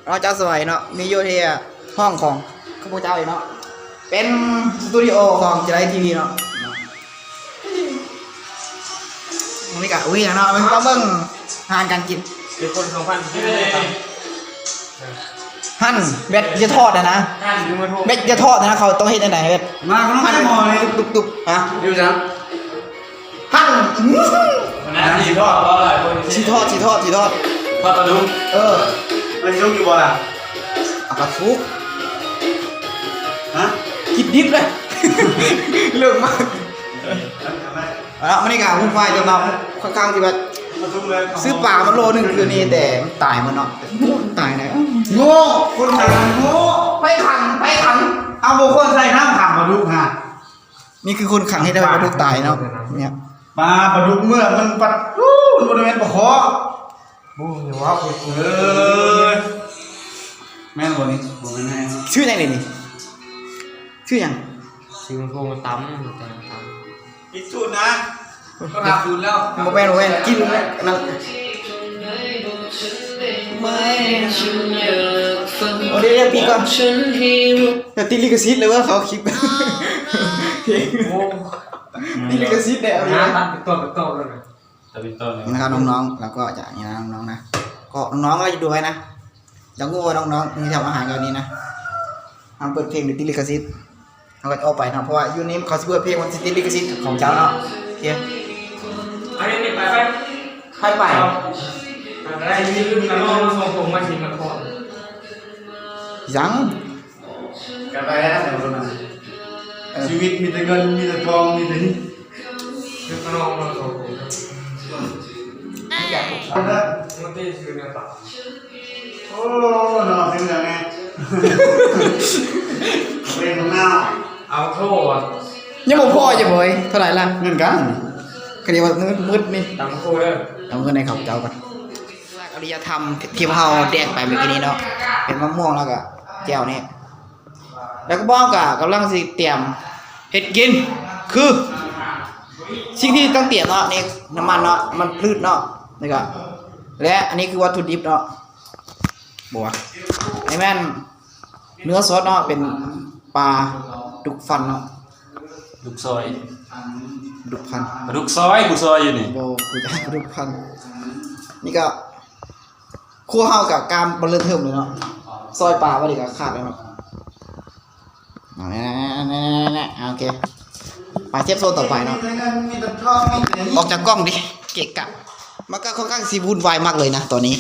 ເນາະ ຈາສະໄຫວເນາະ ມີຢູ່ທີ່ຫ້ອງຂອງຂ້າພະເຈົ້າເອງເນາະ ເປັນສະຕູດິໂອຂອງຈະໄດທີວີເນາະ. ອັນນີ້ກະ ອຸ້ຍ ເນາະ ເບິ່ງ ເບິ່ງອາຫານການກິນ ເປັນຄົນສອງພັນ ຫັ້ນ ແບັດຢ່າທອດນະ ແບັດຢ່າທອດນະ ເຂົາຕ້ອງເຮັດຈັ່ງໃດແບັດ ມາ ມັນ ຕຸບໆ ຮະ ຢູ່ຊັ້ນ ຫັ້ນ ມັນຊິທອດບໍ່ຫຼາຍຄົນ ຊິທອດ ຊິທອດ ຊິທອດ ທອດປາດຸກ ເອີ ມັນສຸກຢູ່ບໍ່ລະ ເອົາກະສຸກ ຮະ ກິນດິບເລີຍ ເລິກມາກ ເອົາລະ ມື້ນີ້ກະວຸ່ນວາຍເຕີມເນາະ ຂ້ອນຂ້າງທີ່ວ່າ ຊື້ປາມາໂລໜຶ່ງຄືນີ້ ແຕ່ມັນຕາຍໝົດເນາະ ໂອ້ ຕາຍແລ້ວ ໂງ່ ຄົນຂາຍໂງ່ ໃຜຂັງ ໃຜຂັງ ເອົາ ບໍ່ຄວນໃສ່ນ້ຳຂັງປາດຸກຫັ້ນ ນີ້ຄືຄົນຂັງເຮັດໃຫ້ປາດຸກຕາຍເນາະ ເນຍ ປາ ປາດຸກເມືອກມັນປັດ ໂອ້ ມັນບໍ່ໄດ້ແມ່ນປາຄໍ ບໍ່ ຢ່າເວົ້າ ເອີ ແມ່ນບໍ່ນີ້ ບໍ່ແມ່ນແນ່ ຊື່ຫຍັງນີ້ ຊື່ຫຍັງ ຊື່ມັນໂທມາຕຳ ແຕ່ຕຳ ຜິດສູດນະ ຕ້ອງຫາສູດແລ້ວ ບໍ່ແມ່ນ ບໍ່ແມ່ນ ກິນນັ້ນ ໂອ້ ດຽວໆ ປິດກ່ອນ ດຽວຕິດລິຂະສິດເລີຍເວີ້ຍ ເຂົາຄລິບ ໂອ້ ຕິດລິຂະສິດແດ່ ເອົາ ຫາຕັດເປັນຕອນເປັນຕອນເລີຍນະ ຕັດເປັນຕອນເລີຍ ນີ້ນະຄັບ ນ້ອງໆ ແລ້ວກໍຈະ ນີ້ນະ ນ້ອງໆ ນະ ກໍນ້ອງໆ ກໍຈະດູໄວ້ນະ ຢາກຮູ້ວ່ານ້ອງໆ ມີແຖວມາຫາກັນນີ້ນະ ຫ້າມເປີດເພງ ດຽວຕິດລິຂະສິດ ເຮົາກໍອອກໄປເນາະ ເພາະວ່າຢູ່ນີ້ເຂົາຊິເປີດເພງ ມັນຊິຕິດລິຂະສິດຂອງເຈົ້າເນາະ ໂອເຄ ໄປ ໄປ ໄປ ໄປ ໄດ້ຍິນນະ ນ້ອງສອງຄົນມາຊິມາຂໍ ຍັງ ກັນໄປແລ້ວ ເອີ ຊີວິດມີແຕ່ເງິນ ມີແຕ່ທອງ ມີແຕ່ ຄືນ້ອງມາສອງຄົນ ມັນຕິດຊື່ແນວຕາ ໂອ້ ເນາະ ເປັນຫຍັງແນ່ ເປັນຂອງເຮົາ ເອົາໂທ ຍັງບໍ່ພໍຢູ່ບໍຍ ເທົ່າໃດລະ ເງິນກັນ ກະດຽວວ່າມືດໆ ນີ້ ຕຳໂທເດີ ເອົາເງິນໃຫ້ເຂົາເຈົ້າກ່ອນ ອາລິຍະທຳທີ່ພວກເຮົາແດກໄປມື້ກີ້ນີ້ເນາະ ເປັນມະມ່ວງ ແລ້ວກະແຈ່ວນີ້ ແລ້ວກະບ່າວກະກຳລັງຊິຕຽມເຮັດກິນ ຄື ສິ່ງທີ່ຕ້ອງຕຽມເນາະ ນີ້ນ້ຳມັນເນາະ ນ້ຳມັນພືດເນາະ ແລ້ວກະ ແລະ ອັນນີ້ຄືວັດຖຸດິບເນາະ ບໍ່ວະ ນີ້ແມ່ນເນື້ອສົດເນາະ ເປັນປາດຸກຟັນເນາະ ດຸກຊອຍ ດຸກຟັນ ປາດຸກຊອຍ ກູຊອຍຢູ່ນີ້ ບໍ່ ກູຈະປາດຸກຟັນ ນີ້ກະ ຄົວເຮົາກະການບໍ່ເລີກເທີມເລີຍເນາະ ຊອຍປາວ່າດີກະຂາດແລ້ວເນາະ ໂອເຄ ໄປເຊບໂຊນຕໍ່ໄປເນາະ ອອກຈາກກ້ອງດິ ເກະກະ ມັນກະຂ້ອນຂ້າງຊິວຸ່ນວາຍມາກເລີຍນະຕອນນີ້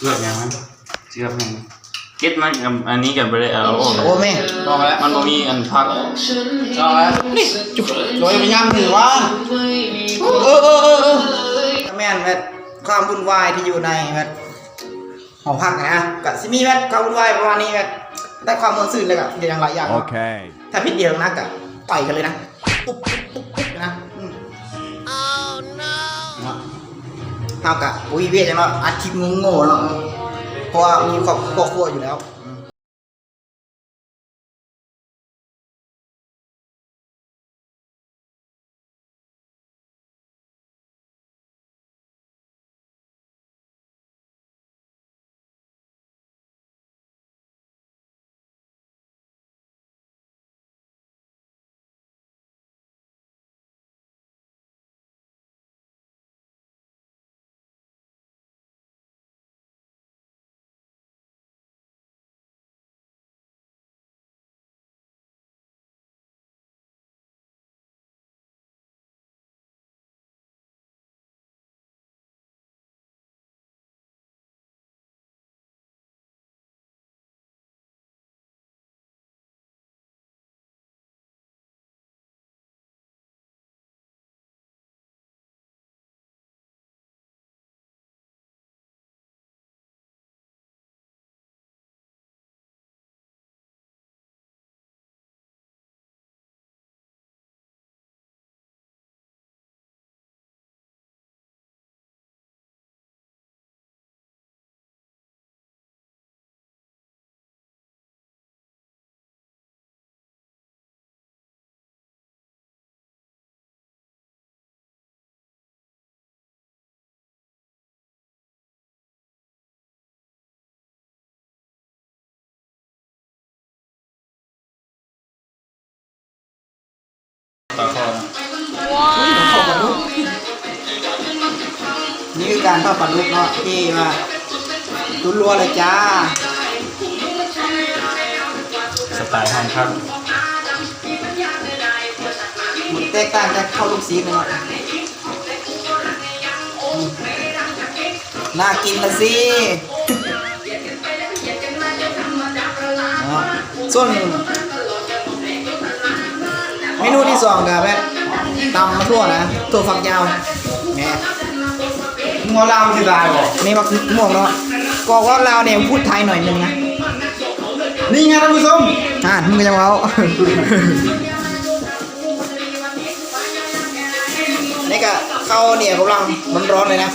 ເລືອກຫຍັງມັນ ຊິເລືອກຫຍັງ ເກັດມັນ ອັນ ອັນນີ້ກະບໍ່ໄດ້ເອົາອອກ ໂອ້ແມ່ ອອກແລ້ວ ມັນບໍ່ມີອັນພັກ ອອກແລ້ວ ນີ້ ໂອ້ຍ ໄປຍາມຖືວ່າ ເອີ ເອີ ເອີ ເອີ ກະແມ່ນແບບຄວາມວຸ່ນວາຍທີ່ຢູ່ໃນແບບ ຫໍພັກນະ ກະຊິມີແບບຄວາມວຸ່ນວາຍປະມານນີ້ແບບ ໄດ້ຄວາມມ່ວນຊື່ນ ແລ້ວກະເຮັດຫຍັງຫຼາຍຢ່າງເນາະ ໂອເຄ ຖ້າຜິດດຽວນະກະຕ່ອຍກັນເລີຍນະ ປຸບ ປຸບ ປຸບ ປຸບ ນະ ອືມ ເນາະ ເຮົາກະບໍ່ມີວຽກຫຍັງເນາະ ອັດຄລິບໂງ່ໆ ເນາະ ເພາະວ່າມີຄອບ ຄອບຄົວຢູ່ແລ້ວ. ການທອດປາດຸກເນາະ ທີ່ວ່າຕຸນລົວເລີຍຈ້າ ສະໄຕຫ້ອງພັກ ມັນແຕກຕ່າງຈາກເຂົ້າລູກຊີ້ນເນາະ. ອືມ ໜ້າກິນລະຊິ. ເນາະ ສ່ວນເມນູທີສອງກະແບບຕຳຖົ່ວນະ ຖົ່ວຝັກຍາວ. ແມ່ນ ງົວລາວຊິຕາຍບໍ່? ນີ້ບັກມ່ວງເນາະ ກອກເວົ້າລາວແດ່ ພູດໄທໜ້ອຍໜຶ່ງນະ. ນີ້ໄງທ່ານຜູ້ຊົມ ອ່າ ມຶງກະຍັງເວົ້າ. ນີ້ກະເຂົ້າໜຽວກຳລັງຮ້ອນໆເລີຍນະ. ກ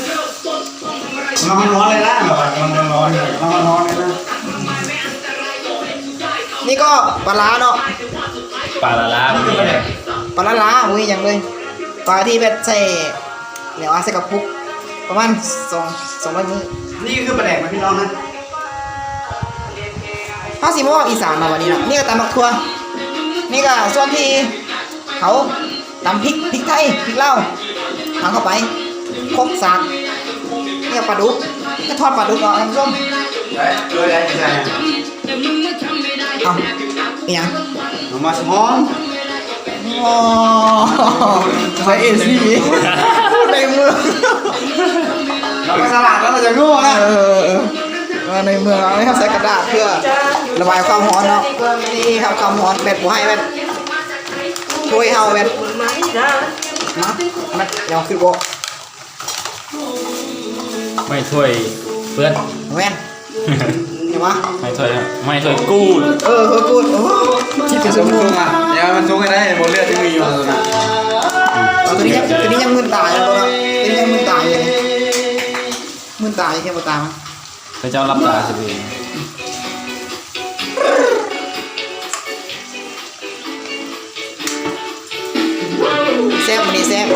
ຳລັງຮ້ອນເລີຍນະ ກຳລັງຮ້ອນເລີຍນະ. ນີ້ກໍປາຫຼ້າເນາະ ປາຫຼ້າ ປາຫຼ້າ ບໍ່ມີຫຍັງເລີຍ ປາທີ່ແບບໃສ່ ແນວວ່າໃສ່ກະປຸກ ປະມານສອງ ສອງຮ້ອຍມື້. ນີ້ຄືປາແດກນະພີ່ນ້ອງນະ. ເຮົາຊິມາເວົ້າອີສານເນາະ ບາດນີ້ເນາະ. ນີ້ກະຕຳບັກຖົ່ວ ນີ້ກະສ່ວນທີ່ເຮົາ ຕຳພິກ ພິກໄທ ພິກລາວ ທາງເຂົ້າໄປ ຄົກສາກ. ນີ້ປາດຸກ ກະທອດປາດຸກເນາະທ່ານຜູ້ຊົມ. ເອົ້າ ອີຫຍັງ? ເອົາມາສະໝອງ. ອໍ ໃສ່ເອຊີ ໃນເມືອງ ເຮົາກໍສະຫຼາດ ເຮົາກໍຈະໂງ່ນະ. ເອີ ເອີ ໃນເມືອງເຮົາໃສ່ກະດາດເພື່ອລະບາຍຄວາມຮ້ອນເນາະ. ນີ້ຮັບຄວາມຮ້ອນແບບບໍ່ໃຫ້ແບບ ໂອ້ຍ ເຮົາແບບ ມາ ມັນຍັງຄືບໍ່ ໄມ້ຖ້ວຍເປື້ອນ ແມ່ນ ຫຍັງວະ? ໄມ້ຖ້ວຍ ໄມ້ຖ້ວຍກູດ. ເອີ ຖ້ວຍກູດ. ໂອ້ ຄິດໄປຊຸມນຸມ. ຢ່າມັນຊຸກໃຫ້ໄດ້ ບໍ່ເລືອດທີ່ມີຢູ່ນະ. ເອົາ ໂຕນີ້ຍັງ ໂຕນີ້ຍັງມຶນຕາຢູ່ເນາະ ໂຕນີ້ຍັງມຶນຕາຢູ່ ມຶນຕາຢູ່ ເຫັນບໍ່ຕາມັນ. ເຂົາເຈົ້າຫຼັບຕາຊິເບິ່ງ. ແຊບ ມື້ນີ້ແຊບ.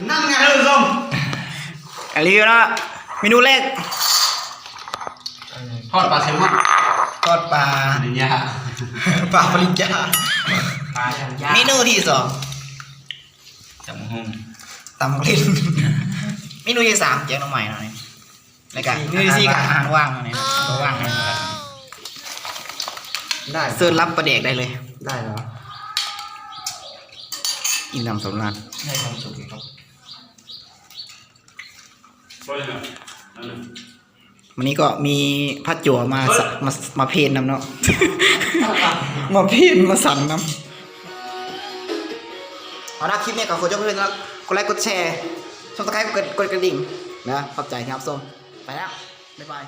ນັ້ນໄງທ່ານຜູ້ຊົມ ອາລີເນາະ ເມນູແລກ ທອດປາແຊລມອນ ທອດປາປະລິນຍາ ປາປະລິນຍາ. ເມນູທີສອງ ຕຳບັກຫຸ່ງ ຕຳບັກຫຸ່ງ. ເມນູທີສາມ ແກງໜໍ່ໄມ້ເນາະນີ້. ແລ້ວກະ ເມນູທີສີ່ກະອາຫານວ່າງເນາະນີ້ ບໍ່ວ່າງເນາະ. ໄດ້ ເຊີນຮັບປາແດກໄດ້ເລີຍ. ໄດ້ເນາະ ອີ່ມໜຳສຳລານ ໄດ້ຄວາມສຸກຢູ່. ມື້ນີ້ກໍມີພະຈົວມາ ມາ ມາເພນນຳເນາະ ມາເພນມາສັນນຳ. ເອົາລະ ຄລິບນີ້ກໍຂໍຈົບໄວ້ເທົ່ານີ້ເນາະ. ກົດໄລກ໌ ກົດແຊ ຊັບສະໄຄຣບ໌ ກົດ ກົດກະດິ່ງນະ. ຂອບໃຈທີ່ຮັບຊົມ. ໄປແລ້ວ ບາຍບາຍ.